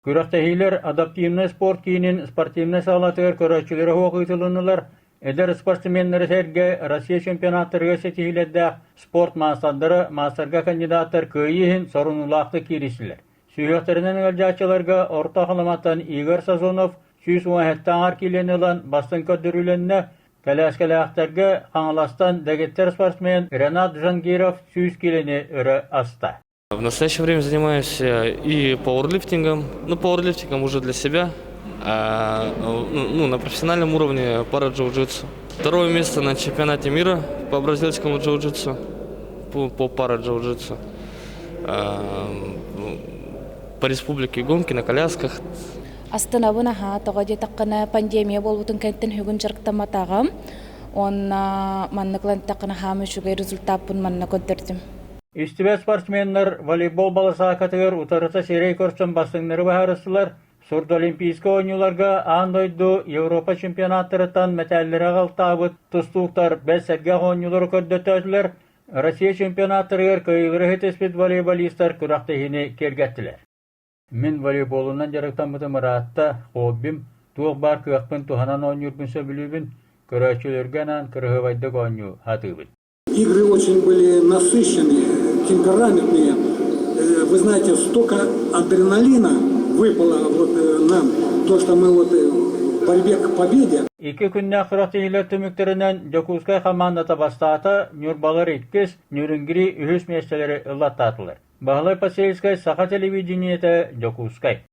Күрэхтэһиилэр адаптивнай спорт киинин спортивнай саалатыгар көрөөччүлэрэ суох ыытылыннылар. Эдэр спортсменнары сэргэ Россия чемпионаттарыгар ситиһиилэрдээх спорт маастардара, маастарга кандидаттар кыайыы иһин сорунуулаахтык кииристилэр. Сүһүөхтэринэн ыалдьааччыларга Орто Халыматтан Игорь Сазонов 117 аҥар киилэни ылан бастыҥ көрдөрүүлэннэ, кэлээскэлээхтэргэ Хаҥаластан дэгиттэр спортсмен Ренат Джангиров 100 киилэни өрө аста. В настоящее время занимаюсь и пауэрлифтингом, ну, пауэрлифтингом уже для себя, а, ну, на профессиональном уровне пара джиу-джитсу. Второе место на чемпионате мира по бразильскому джиу-джитсу, по, по пара джиу-джитсу. По республике гонки на колясках. Астынабын аһаа, тоҕо диэтэххинэ пандемия буолбутун кэнниттэн бүгүн дьарыктамматаҕым. Уонна маннык ылан эттэххинэ хаам үчүгэй результаппын манна көрдөрдүм. Истибэт спортсменнар волейбол баласаакатыгар утарыта сирэй көрсөн бастыҥнары быһаарыстылар. Сурдолимпийскай оонньууларга аан дойду, Европа чемпионаттарыттан мэтээллэри аҕалтаабыт тустууктар бэл сэргэх оонньуулары көрдөттөөтүлэр. Россия чемпионаттарыгар кыайыылары ситиспит волейболистар күрэхтэһиини киэргэттилэр. Мин волейболунан дьарыктаммытым ыраатта, хоббим, туох баар кыахпын туһанан оонньуурбун сөбүлүүбүн, көрөөччүлэргэ анаан кыраһыабайдык оонньуу сатыыбын. Игры очень были насыщенные, темпераментные. Вы знаете, столько адреналина выпало вот нам, то, что мы вот в борьбе к победе. Икки күннээх күрэхтэһиилэр түмүктэринэн Дьокуускай хамаандата бастаата, Ньурбалар иккис, Ньүрүнгири үһүс миэстэлэри ыллаттаатылар. Баһылай Посельскай, Саха телевидениетэ, Дьокуускай.